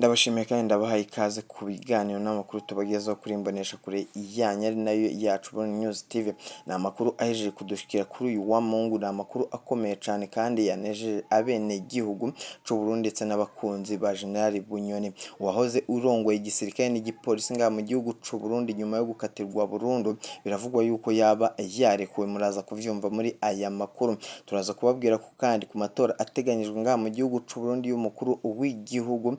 Ndabashimiye kandi ndabahaye ikaze ku biganiro n'amakuru tubagezaho kuri imbonesha kure yanyu ari nayo yacu Burundi News TV. Ni amakuru ahejeje kudushikira kuri uyu wa Mungu, ni amakuru akomeye cyane kandi yanejeje abene gihugu c'u Burundi ndetse n'abakunzi ba General Bunyoni wahoze urongoye igisirikare n'igipolisi ngaha mu gihugu c'u Burundi nyuma yo gukatirwa burundu. Biravugwa yuko yaba yarekuwe, muraza kuvyumva muri aya makuru. Turaza kubabwira ko kandi ku matora ateganyijwe ngaha mu gihugu c'u Burundi y'umukuru w'igihugu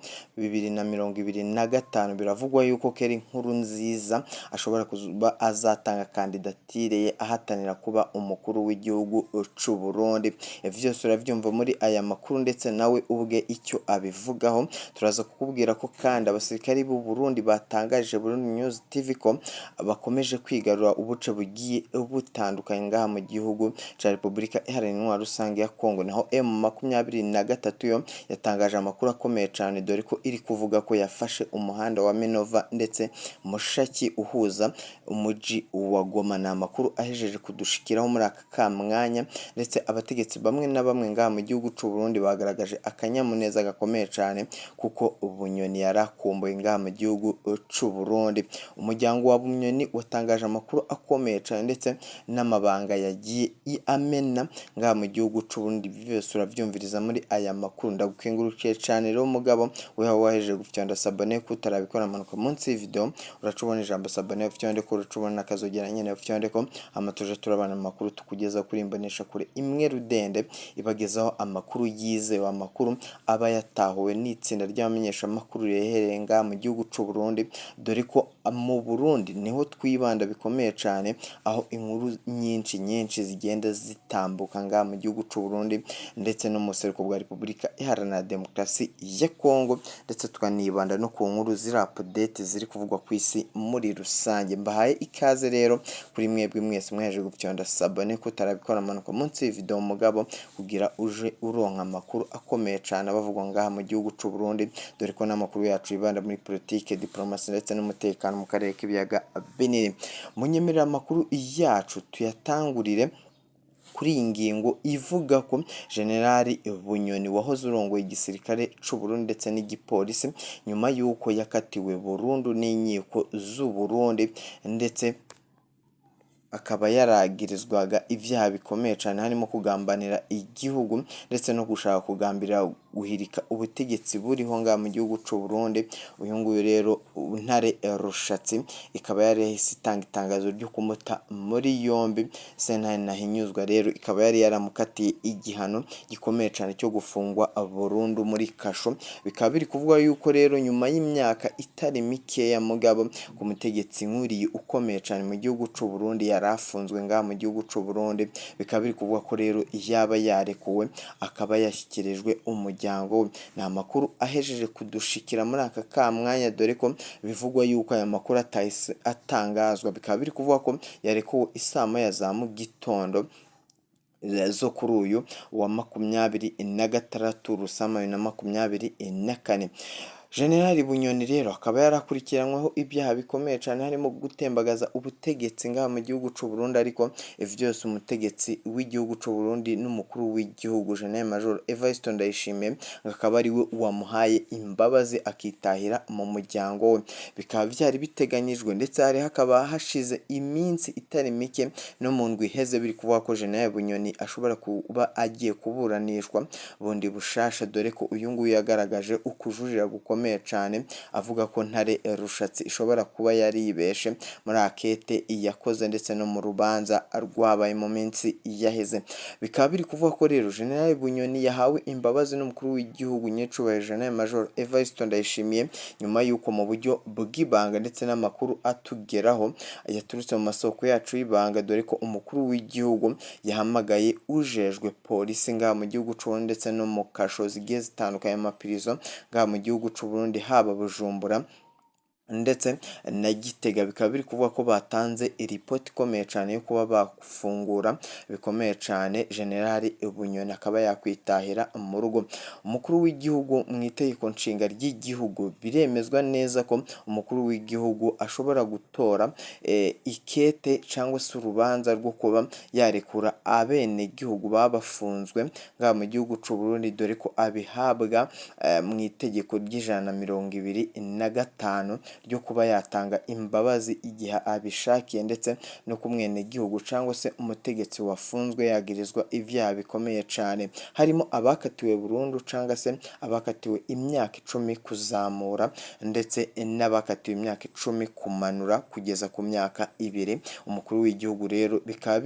2025, biravugwa yuko Kelly Nkurunziza ashobora kuba azatanga kandidatire ye ahatanira kuba umukuru w'igihugu c'u Burundi. Ivyo vyose uravyumva muri aya makuru ndetse nawe ubwe icyo abivugaho. Turaza kukubwira ko kandi abasirikari b'u Burundi batangarije Burundi News TV ko bakomeje kwigarura ubuce bugiye butandukanye ngaha mu gihugu ca Repubulika Iharanira Intwaro Rusange ya Kongo. Naho M23 yo yatangaje amakuru akomeye cane, dore ko iri kuvuga ko yafashe umuhanda wa Minova ndetse Mushaki uhuza umuji wa Goma. Ni amakuru ahejeje kudushikiraho muri aka kamwanya, ndetse abategetsi bamwe na bamwe ngaha mu gihugu c'u Burundi bagaragaje akanyamuneza gakomeye cane kuko Bunyoni yarakumbuye ngaha mu gihugu c'u Burundi. Umuryango wa Bunyoni watangaje amakuru akomeye cane ndetse n'amabanga yagiye amena ngaha mu gihugu c'u Burundi. Byose uravyumviriza muri aya makuru. Ndagukengurukiye cane rero mugabo wewe wahejeje gufyonda s'abonner, kutarabikora manuka munsi y'ivideo uraca ubona ijambo s'abonner ufyonde ko, uraca ubona akazogera nyene ufyonde ko, hama tuje turabana mu makuru tukugeza kuri imbonesha kure imwe rudende ibagezaho amakuru yizewe, amakuru aba yatahuwe n'itsinda ry'abamenyeshamakuru riherereye ngaha mu gihugu c'u Burundi, dore ko mu Burundi niho twibanda bikomeye cane, aho inkuru nyinshi nyinshi zigenda zitambuka ngaha mu gihugu c'u Burundi ndetse no mu buseruko bwa Repubulika Iharanira Demokarasi ya Kongo, ndetse tukanibanda no ku nkuru ziri update ziri kuvugwa ku isi muri rusange. Mbahaye ikaze rero kuri mwebwe mwese mwahejeje gufyonda s'abonner, kutarabikora manuka munsi y'ivideo mugabo kugira uje uronka amakuru akomeye cane abavugwa ngaha mu gihugu c'u Burundi, dore ko n'amakuru yacu yibanda muri politike, diplomasi ndetse n'umutekano mu karere k'ibiyaga binini. Munyemerera amakuru yacu tuyatangurire kuri iyi ngingo ivuga ko Generali Bunyoni wahoze urongoye igisirikare c'u Burundi ndetse n'igipolisi nyuma y'uko yakatiwe burundu n'inkiko z'u Burundi, ndetse akaba yaragirizwaga ivyaha bikomeye cane harimo kugambanira igihugu ndetse no gushaka kugambirira guhirika ubutegetsi buriho ngaha mu gihugu c'u Burundi. Uyu nguyu rero Ntare Rushatsi ikaba yari yahise itanga itangazo ryo kumuta muri yombi. Sentare Ntahinyuzwa rero ikaba yari yaramukatiye igihano gikomeye cane cyo gufungwa burundu muri kasho. Bikaba biri kuvuga yuko rero nyuma y'imyaka itari mikeya mugabo ku mutegetsi nkuriye ukomeye cane mu gihugu c'u Burundi yari afunzwe ngaha mu gihugu c'u Burundi, bikaba biri kuvuga ko rero yaba yarekuwe akaba yashyikirijwe umuryango we. Ni amakuru ahejeje kudushikira muri aka kamwanya, dore ko bivugwa yuko aya makuru atahise atangazwa. Bikaba biri kuvuga ko yarekuwe isaa moya za mu gitondo zo kuri uyu wa 26 Rusama 2024. Generali Bunyoni rero akaba yarakurikiranyweho ibyaha bikomeye cane harimo gutembagaza ubutegetsi ngaha mu gihugu c'u Burundi, ariko ivyo byose umutegetsi w'igihugu c'u Burundi n'umukuru w'igihugu General Major Evariste Ndayishimiye akaba ari we wamuhaye imbabazi akitahira mu muryango we. Bikaba vyari biteganyijwe ndetse hari hakaba hashize iminsi itari mike no mu ndwi iheze biri kuvuga ko General Bunyoni ashobora kuba agiye kuburanishwa bundi bushasha, dore ko uyu nguyu yagaragaje ukujurira gukomeye cane avuga ko Ntare Rushatsi ishobora kuba yaribeshe muri akete yakoze ndetse no mu rubanza rwabaye mu minsi yaheze. Bikaba biri kuvuga ko rero General Bunyoni yahawe imbabazi n'umukuru w'igihugu nyecubahiro General Major Evariste Ndayishimiye nyuma y'uko mu buryo bw'ibanga ndetse n'amakuru atugeraho yaturutse mu masoko yacu y'ibanga, dore ko umukuru w'igihugu yahamagaye ujejwe polisi ngaha mu gihugu c'u Burundi ndetse no mu kasho zigiye zitandukanye amapirizo ngaha mu gihugu c'u Burundi, haba Bujumbura Ndetse na Gitega bikaba biri kuvuga ko batanze iripoti ikomeye cyane yo kuba bafungura bikomeye cyane General Bunyoni akaba yakwitahira mu rugo. Umukuru w'igihugu, mu itegeko nshinga ry'igihugu biremezwa neza ko umukuru w'igihugu ashobora gutora ikete cyangwa se urubanza rwo kuba yarekura abenegihugu baba bafunzwe ngaha mu gihugu c'u Burundi, dore ko abihabwa mu itegeko ry'125 ryo kuba yatanga imbabazi igihe abishakiye, ndetse no ku mwenegihugu cyangwa se umutegetsi wafunzwe yagirizwa ivyaha bikomeye cane, harimo abakatiwe burundu cyangwa se abakatiwe imyaka 10 kuzamura, ndetse n'abakatiwe imyaka 10 kumanura kugeza ku myaka 2. Umukuru w'igihugu rero bikaba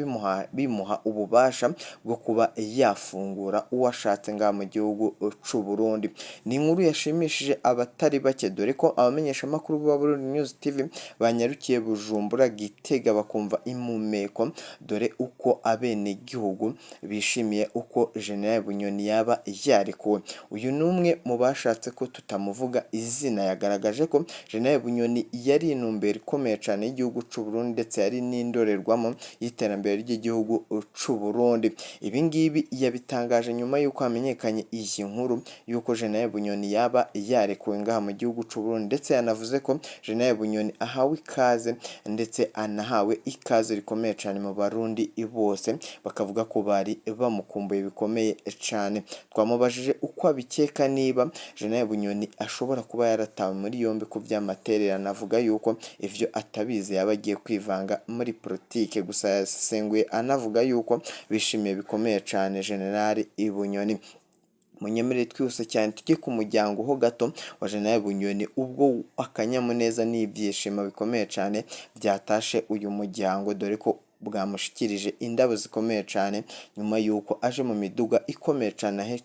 bimuha ububasha bwo kuba yafungura uwo ashatse ngaha mu gihugu c'u Burundi. Ni inkuru yashimishije abatari bake, dore ko abamenyeshamakuru ba Burundi News TV banyarukiye Bujumbura, Gitega, bakumva impumeko, dore uko abenegihugu bishimiye uko General Bunyoni yaba yarekuwe. Uyu ni umwe mu bashatse ko tutamuvuga izina, yagaragaje ko General Bunyoni yari intumbero ikomeye cyane y'igihugu c'u Burundi, ndetse yari n'indorerwamo y'iterambere ry'igihugu c'u Burundi. Ibi ngibi yabitangaje nyuma y'uko hamenyekanye iyi nkuru y'uko General Bunyoni yaba yarekuwe ngaha mu gihugu c'u Burundi, ndetse yanavuze ko General Bunyoni ahawe ikaze, ndetse anahawe ikaze rikomeye cyane mu Barundi bose, bakavuga ko bari bamukumbuye bikomeye cyane. Twamubajije uko abikeka niba General Bunyoni ashobora kuba yaratawe muri yombi ku by'amatererano, avuga yuko ivyo atabizi, yaba agiye kwivanga muri politike. Gusa yasesenguye anavuga yuko bishimiye bikomeye cyane General Bunyoni. Munyemerere twihuse cyane tujye ku muryango ho gato wa General Bunyoni, ubwo akanyamuneza n'ibyishimo bikomeye cyane byatashe uyu muryango, dore ko bwamushikirije indabo zikomeye cyane nyuma y'uko aje mu miduga ikomeye cyane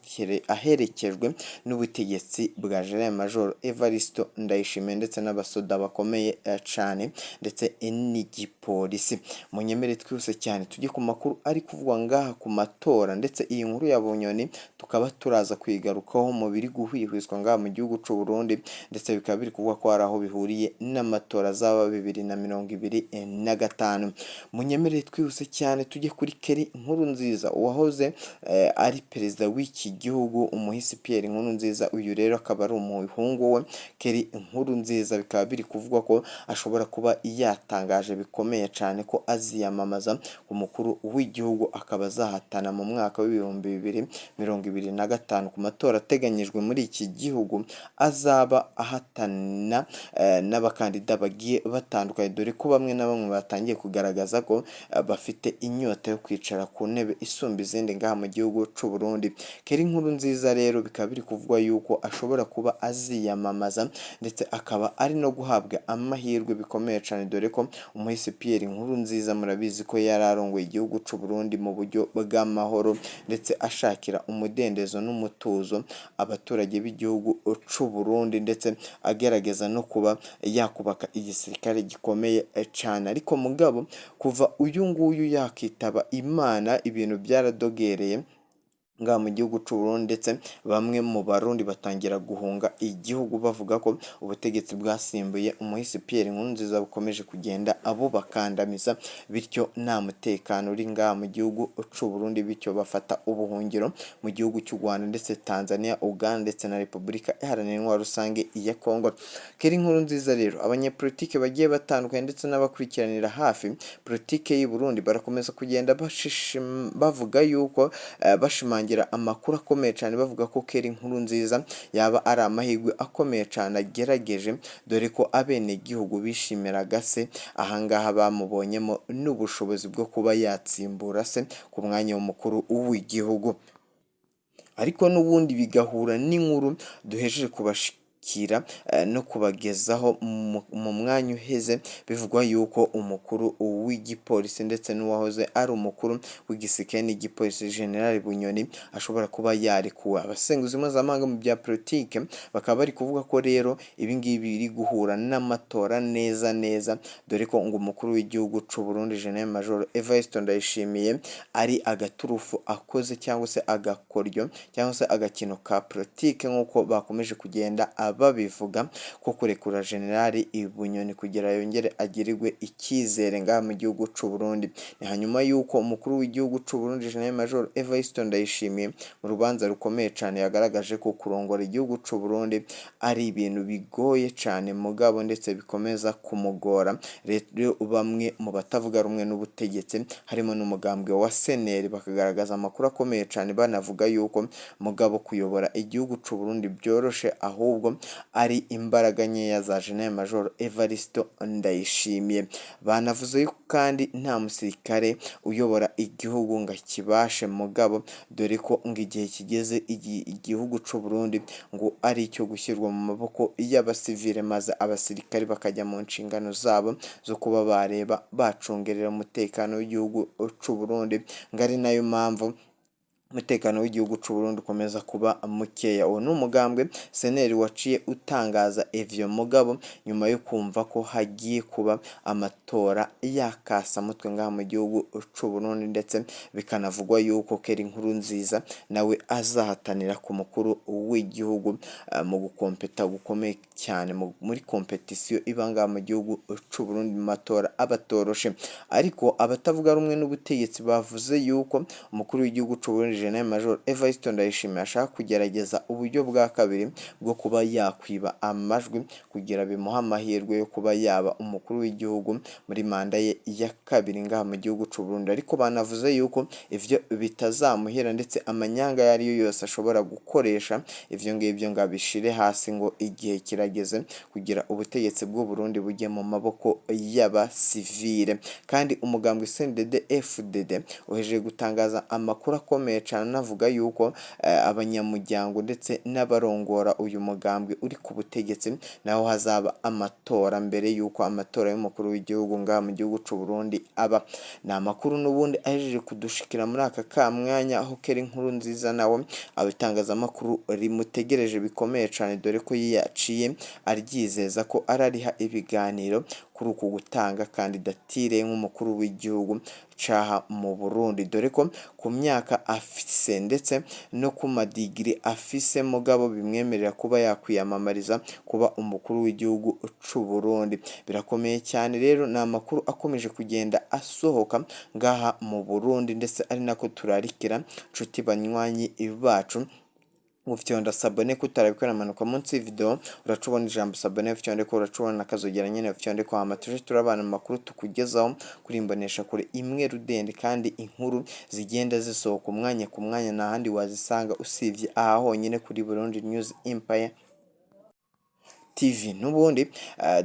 aherekejwe n'ubutegetsi bwa General Major Evaristo Ndayishimiye, ndetse n'abasoda bakomeye cyane, ndetse n'igipolisi. Munyemere twihuse cyane tujye ku makuru ari kuvugwa ngaha ku matora, ndetse iyi nkuru ya Bunyoni tukaba turaza kuyigarukaho mu biri guhwihwiswa ngaha mu gihugu c'u Burundi, ndetse bikaba biri kuvugwa ko hari aho bihuriye n'amatora azaba 2025. Munyemerere twihuse cyane tujye kuri Kelly Nkurunziza, uwahoze ari perezida w'iki gihugu, umuhisi Pierre Nkurunziza. Uyu rero akaba ari umuhungu we Kelly Nkurunziza, bikaba biri kuvugwa ko ashobora kuba yatangaje bikomeye cyane ko aziyamamaza umukuru w'igihugu, akaba azahatana mu mwaka w'2025 ku matora ateganyijwe muri iki gihugu, azaba ahatana n'abakandida bagiye batandukanye, dore ko bamwe na bamwe batangiye kugaragaza ko bafite inyota yo kwicara ku ntebe isumba izindi ngaha mu gihugu c'u Burundi. Kelly Nkurunziza rero bikaba biri kuvugwa yuko ashobora kuba aziyamamaza, ndetse akaba ari no guhabwa amahirwe bikomeye cyane, dore ko umuhisi Pierre Nkurunziza murabizi ko yari arongoye igihugu c'u Burundi mu buryo bw'amahoro, ndetse ashakira umudendezo n'umutuzo abaturage b'igihugu c'u Burundi, ndetse agerageza no kuba yakubaka igisirikare gikomeye cyane. Ariko mugabo kuva uyu nguyu yakitaba Imana, ibintu byaradogereye ngaha mu gihugu c'u Burundi, ndetse bamwe mu Barundi batangira guhunga igihugu bavuga ko ubutegetsi bwasimbuye umuhisi Pierre Nkurunziza bukomeje kugenda abubakandamiza, bityo nta mutekano uri ngaha mu gihugu c'u Burundi, bityo bafata ubuhungiro mu gihugu cy'u Rwanda, ndetse Tanzania, Uganda, ndetse na Repubulika Iharanira Intwaro Rusange ya Kongo. Kelly Nkurunziza rero, abanyepolitike bagiye batandukanye ndetse n'abakurikiranira hafi politike y'u Burundi barakomeza kugenda bavuga yuko bashimangira amakuru akomeye cyane, bavuga ko Kelly Nkurunziza yaba ari amahirwe akomeye cyane agerageje, dore ko abenegihugu bishimiraga se ahangaha bamubonyemo n'ubushobozi bwo kuba yatsimbura se ku mwanya w'umukuru w'igihugu. Ariko n'ubundi bigahura n'inkuru duhejeje kubashikira no kubagezaho mu mwanya uheze, bivugwa yuko umukuru w'igipolisi ndetse n'uwahoze ari umukuru w'igisirikare n'igipolisi General Bunyoni ashobora kuba yarekuwe. Abasenguzi mpuzamahanga mu bya politike bakaba bari kuvuga ko rero ibi ngibi biri guhura n'amatora neza neza, dore ko ngo umukuru w'igihugu c'u Burundi General Major Evariste Ndayishimiye ari agaturufu akoze cyangwa se agakoryo cyangwa se agakino ka politike nk'uko bakomeje kugenda babivuga ko kurekura Generali Bunyoni kugira yongere agirirwe icyizere ngaha mu gihugu c'u Burundi. Ni hanyuma yuko umukuru w'igihugu c'u Burundi General Major Evariste Ndayishimiye mu rubanza rukomeye cane yagaragaje ko kurongora igihugu c'u Burundi ari ibintu bigoye cane mugabo ndetse bikomeza kumugora. Rero bamwe mu batavuga rumwe n'ubutegetsi harimo n'umugambwe wa CNL bakagaragaza amakuru akomeye cane banavuga yuko mugabo kuyobora igihugu c'u Burundi byoroshe, ahubwo ari imbaraga nkeya za General Major Evariste Ndayishimiye. Banavuze yuko kandi nta musirikare uyobora igihugu ngo akibashe mugabo, dore ko ngo igihe kigeze igihugu c'u Burundi ngo ari icyo gushyirwa mu maboko y'abasivile, maze abasirikare bakajya mu nshingano zabo zo kuba bareba bacungerera umutekano w'igihugu c'u Burundi, ngo ari nayo mpamvu umutekano w'igihugu c'u Burundi ukomeza kuba mukeya. Uwo ni umugambwe CNL waciye utangaza ivyo mugabo nyuma yo kumva ko hagiye kuba amatora y'akasamutwe ngaha mu gihugu c'u Burundi, ndetse bikanavugwa yuko Keri Nkurunziza nawe azahatanira ku mukuru w'igihugu mu gukompeta gukomeye cyane muri kompetisiyo iba ngaha mu gihugu c'u Burundi mu matora aba atoroshe. Ariko abatavuga rumwe n'ubutegetsi bavuze yuko umukuru w'igihugu c'u Burundi General Major Evariste Ndayishimiye ashaka kugerageza uburyo bwa kabiri bwo kuba yakwiba amajwi kugira bimuhe amahirwe yo kuba yaba umukuru w'igihugu muri manda ye ya kabiri ngaha mu gihugu c'u Burundi. Ariko banavuze yuko ivyo bitazamuhira ndetse amanyanga ayo ariyo yose ashobora gukoresha ivyo ngivyo ngo abishire hasi, ngo igihe kirageze kugira ubutegetsi bw'u Burundi bujye mu maboko y'abasivile. Kandi umugambwe CNDD FDD uhejeje gutangaza amakuru akomeye cane anavuga yuko abanyamuryango ndetse n'abarongora uyu mugambwe uri ku butegetsi naho hazaba amatora mbere yuko amatora y'umukuru w'igihugu ngaha mu gihugu c'u Burundi aba. Ni amakuru n'ubundi ahejeje kudushikira muri aka kamwanya, aho Keri Nkurunziza nawe abitangazamakuru rimutegereje bikomeye cane, dore ko yaciye aryizeza ko arariha ibiganiro kuri uku gutanga kandidatire nk'umukuru w'igihugu caha mu Burundi, dore ko ku myaka afise ndetse no ku madigiri afise mugabo bimwemerera kuba yakwiyamamariza kuba umukuru w'igihugu c'u Burundi. Birakomeye cyane rero, ni amakuru akomeje kugenda asohoka ngaha mu Burundi, ndetse ari nako turarikira nshuti banywanyi bacu ufyonda s'abonner kutarabikora. Manuka munsi video uraca ubona ijambo s'abonner, ufyonde ko uraca ubona akazogera nyene, ufyonde ko hama tuje turabana mu makuru tukugezaho kuri imbonesha kure imwe rudende, kandi inkuru zigenda zisohoka umwanya ku mwanya nta handi wazisanga usibye aha honyine kuri Burundi News Empire TV. N'ubundi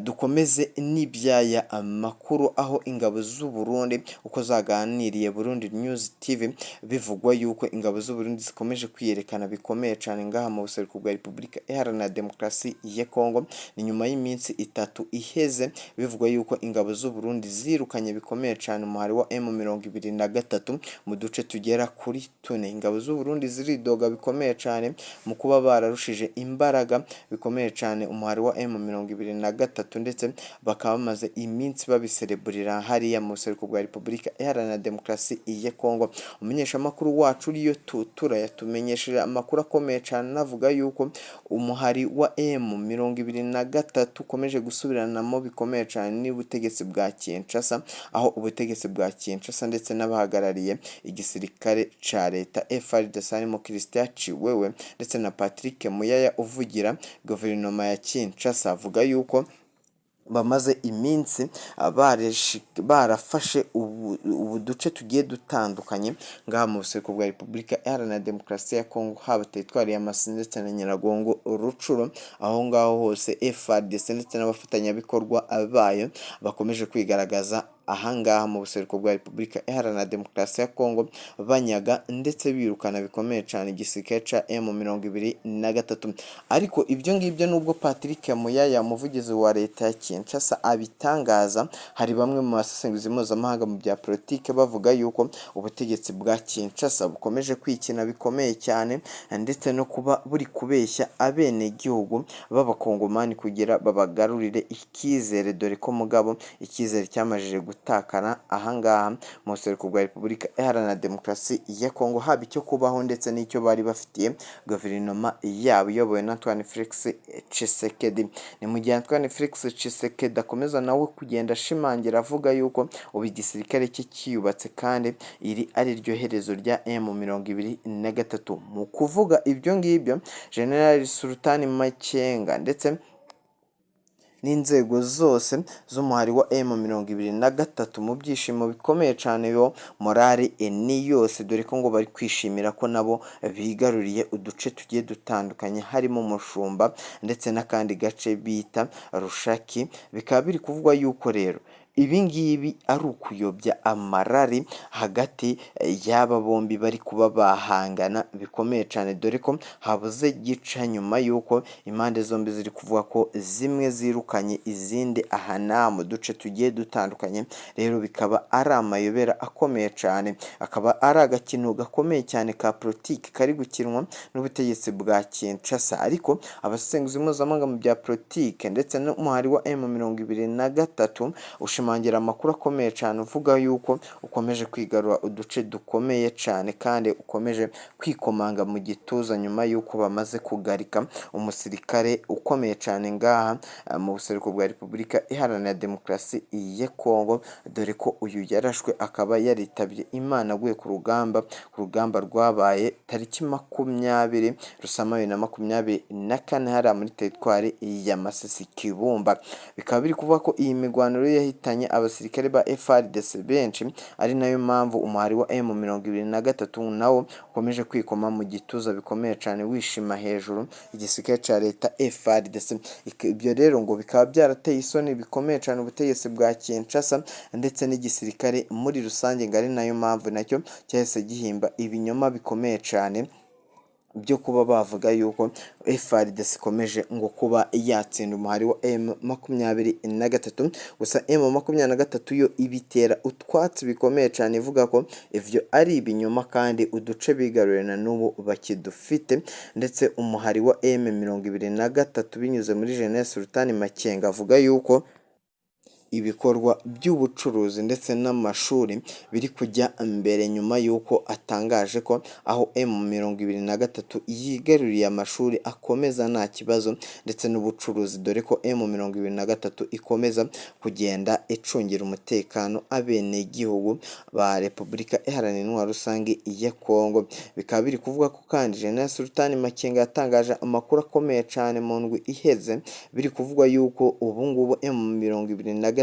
dukomeze n'ibyaya amakuru, aho ingabo z'u Burundi uko zaganiriye Burundi News TV, bivugwa yuko ingabo z'u Burundi zikomeje kwiyerekana bikomeye cyane ngaha mu buseruko bwa Repubulika Iharanira Demokarasi ya Kongo. Ni nyuma y'iminsi 3 iheze bivugwa yuko ingabo z'u Burundi zirukanye bikomeye cyane umuhari wa M23 mu duce tugera kuri tune. Ingabo z'u Burundi ziridoga bikomeye cyane mu kuba bararushije imbaraga bikomeye cyane umuhari wa M23, ndetse bakaba bamaze iminsi babisereburira hariya mu buseruko bwa Repubulika Iharanira Demokarasi ya Kongo. Umumenyeshamakuru wacu uriyo Tutura yatumenyesheje amakuru akomeye cyane, anavuga yuko umuhari wa M23 ukomeje gusubiranamo bikomeye cyane n'ubutegetsi bwa Kinshasa, aho ubutegetsi bwa Kinshasa ndetse n'abahagarariye igisirikare ca leta FARDC harimo Christian Tshiwewe ndetse na Patrick Muyaya uvugira guverinoma ya Kinshasa, avuga yuko bamaze iminsi barafashe ubu duce tugiye dutandukanye ngaha mu buseruko bwa Repubulika Iharanira Demokarasi ya Kongo, haba teritwari ya Masisi ndetse na Nyiragongo, Rucuro, aho ngaho hose FARDC ndetse n'abafatanyabikorwa bayo bakomeje kwigaragaza ahangaha mu buseruko bwa Repubulika Iharanira Demokarasi ya Kongo, banyaga ndetse birukana bikomeye cyane igisirikare ca M23. Ariko ibyo ngibyo nubwo Patrick Muyaya umuvugizi wa leta ya Kinshasa abitangaza, hari bamwe mu basesenguzi mpuzamahanga mu bya politike bavuga yuko ubutegetsi bwa Kinshasa bukomeje kwikina bikomeye cyane, ndetse no kuba buri kubeshya abenegihugu b'abakongomani kugira babagarurire icyizere, dore ko mugabo icyizere cyamajije gutakara ahangaha mu buseruko bwa Repubulika Iharanira Demokarasi ya Kongo, haba icyo kubaho ndetse n'icyo bari bafitiye guverinoma yabo iyobowe na Antoine Felix Tshisekedi. Ni mu gihe Antoine Felix Tshisekedi akomeza nawe kugenda ashimangira avuga yuko ubu igisirikare cye cyiyubatse kandi iri ari ryo herezo rya M23. Mu kuvuga ibyo ngibyo, General Sultan Makenga ndetse n'inzego zose z'umuhari wa M23 mu byishimo bikomeye cyane, yo morale ni yose, dore ko ngo bari kwishimira ko nabo bigaruriye uduce tugiye dutandukanye harimo Mushumba ndetse n'akandi gace bita Rushaki. Bikaba biri kuvugwa yuko rero ibi ngibi ari ukuyobya amarari hagati y'aba bombi bari kuba bahangana bikomeye cyane, dore ko habuze gica nyuma y'uko impande zombi ziri kuvuga ko zimwe zirukanye izindi aha n'aha mu duce tugiye dutandukanye. Rero bikaba ari amayobera akomeye cyane, akaba ari agakino gakomeye cyane ka politiki kari gukinwa n'ubutegetsi bwa Kinshasa. Ariko abasesenguzi mpuzamahanga mu bya politiki ndetse n'umuhari wa M23 ushimangira amakuru akomeye cyane uvuga yuko ukomeje kwigarura uduce dukomeye cyane kandi ukomeje kwikomanga mu gituza nyuma y'uko bamaze kugarika umusirikare ukomeye cyane ngaha mu buseruko bwa Repubulika Iharanira Demokarasi ya Kongo, dore ko uyu yarashwe akaba yaritabye Imana aguye ku rugamba, ku rugamba rwabaye tariki 20 Rusama 2024 hariya muri teritwari ya Masisi Kibumba. Bikaba biri kuvuga ko iyi mirwano rero yahitanye abasirikare ba FARDC benshi, ari nayo mpamvu umuhari wa M23 nawo ukomeje kwikoma mu gituza bikomeye cyane wishima hejuru igisirikare cya leta FARDC. Ibyo rero ngo bikaba byarateye isoni bikomeye cyane ubutegetsi bwa Kinshasa ndetse n'igisirikare muri rusange, ngo ari nayo mpamvu nacyo cyahise gihimba ibinyoma bikomeye cyane byo kuba bavuga yuko FARDC ikomeje ngo kuba yatsinda umuhari wa M23. Gusa M23 yo ibitera utwatsi bikomeye cyane, ivuga ko ivyo ari ibinyoma kandi uduce bigaruriye na n'ubu bakidufite. Ndetse umuhari wa M23 binyuze muri General Sultan Makenga avuga yuko ibikorwa by'ubucuruzi ndetse n'amashuri biri kujya mbere, nyuma y'uko atangaje ko aho M23 yigaruriye amashuri akomeza nta kibazo ndetse n'ubucuruzi, dore ko M23 ikomeza kugenda icungira umutekano abenegihugu ba Repubulika Iharanira Intwaro Rusange ya Kongo. Bikaba biri kuvuga ko kandi General Sultan Makenga yatangaje amakuru akomeye cyane mu ndwi iheze, biri kuvugwa yuko ubu ngubu M23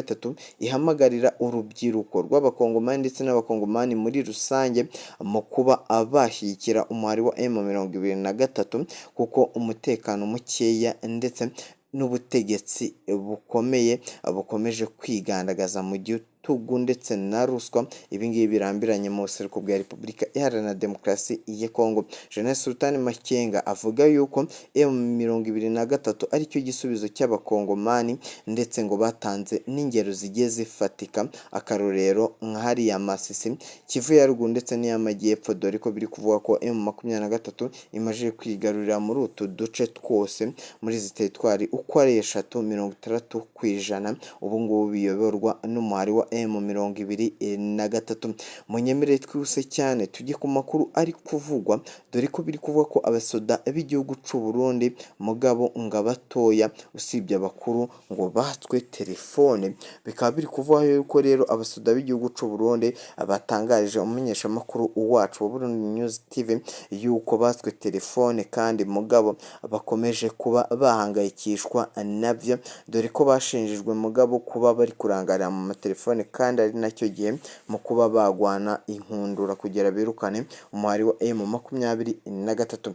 ihamagarira urubyiruko rw'abakongomani ndetse n'abakongomani muri rusange mu kuba bashyigikira umuhari wa M23, kuko umutekano mukeya ndetse n'ubutegetsi bukomeye bukomeje kwigandagaza mu gitugu ndetse na ruswa, ibingibi birambiranye mu buseruko bwa Repubulika Iharanira Demokarasi ya Kongo. General Sultan Makenga avuga yuko M23 aricyo gisubizo cy'abakongomani, ndetse ngo batanze n'ingero zigiye zifatika, akarorero nka hariya Masisi, Kivu ya ruguru ndetse n'iy'amajyepfo, dore ko biri kuvuga ko M23 imaze kwigarurira muri utu duce twose muri izi teritwari uko ari eshatu, 60% ubu ngubu biyoborwa n'umuhari wa M23. Munyemerere twihuse cyane tujye ku makuru ari kuvugwa, dore ko biri kuvuga ko abasoda b'igihugu c'u Burundi mugabo ngo abatoya usibye abakuru ngo batswe telefone. Bikaba biri kuvuga yuko rero abasoda b'igihugu c'u Burundi batangarije umumenyeshamakuru wacu wa Burundi News TV yuko batswe telefone kandi mugabo bakomeje kuba bahangayikishwa nabyo, dore ko bashinjijwe mugabo kuba bari kurangarira mu matelefone kandi ari nacyo gihe mu kuba bagwana inkundura kugira birukane umuhari wa M23.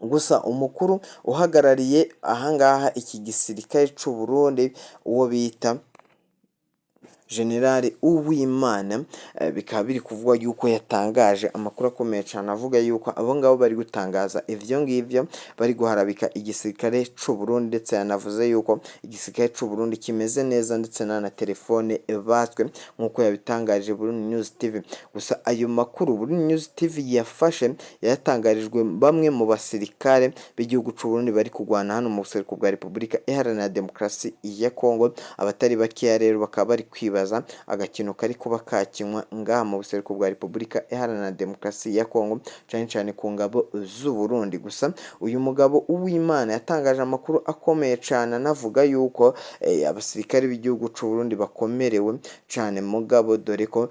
Gusa umukuru uhagarariye ahangaha iki gisirikare c'u Burundi uwo bita General Uwimana, bikaba biri kuvugwa yuko yatangaje amakuru akomeye cyane avuga yuko abo ngabo bari gutangaza ivyo ngivyo bari guharabika igisirikare c'u Burundi, ndetse yanavuze yuko igisirikare c'u Burundi kimeze neza ndetse na telefone batswe nk'uko yabitangarije Burundi News TV. Gusa ayo makuru Burundi News TV yafashe yatangarijwe bamwe mu basirikare b'igihugu c'u Burundi bari kurwana hano mu buseruko bwa Repubulika Iharanira Demokarasi ya Kongo. Abatari bakeya rero bakaba bari kwibaza kwibaza agakino kari kuba kakinwa ngaha mu buseruko bwa Repubulika Iharanira Demokarasi ya Kongo, cane cane ku ngabo z'u Burundi. Gusa uyu mugabo Uwimana yatangaje amakuru akomeye cane, anavuga yuko abasirikare b'igihugu c'u Burundi bakomerewe cane, mugabo dore ko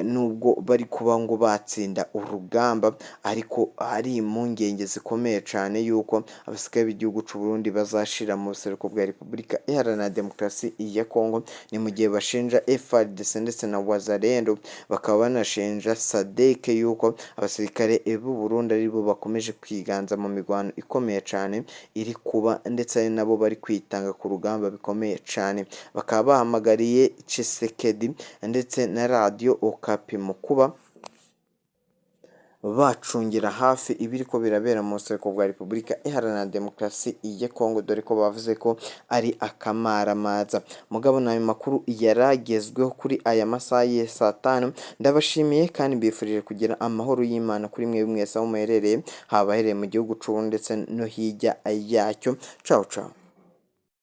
nubwo bari kuba ngo batsinda urugamba, ariko hari impungenge zikomeye cane yuko abasirikare b'igihugu c'u Burundi bazashira mu buseruko bwa Repubulika Iharanira Demokarasi ya Kongo. Ni mu gihe bashinja FARDC ndetse na Wazalendo, bakaba banashinja SADC yuko abasirikare b'u Burundi aribo bakomeje kwiganza mu mirwano ikomeye cane iri kuba, ndetse ari nabo bari kwitanga ku rugamba bikomeye cane. Bakaba bahamagariye Tshisekedi ndetse na Radio Okapi mu kuba bacungira hafi ibiriko birabera mu buseruko bwa Repubulika Iharanira Demokarasi ya Kongo, dore ko bavuze ko ari akamaramaza. Mugabo n'ayo makuru yaragezweho kuri aya masaha ya saa tanu. Ndabashimiye kandi mbifurije kugira amahoro y'Imana kuri mwe mwese aho muherereye, haba aherereye mu gihugu c'u Burundi ndetse no hirya yacyo. Ciao ciao.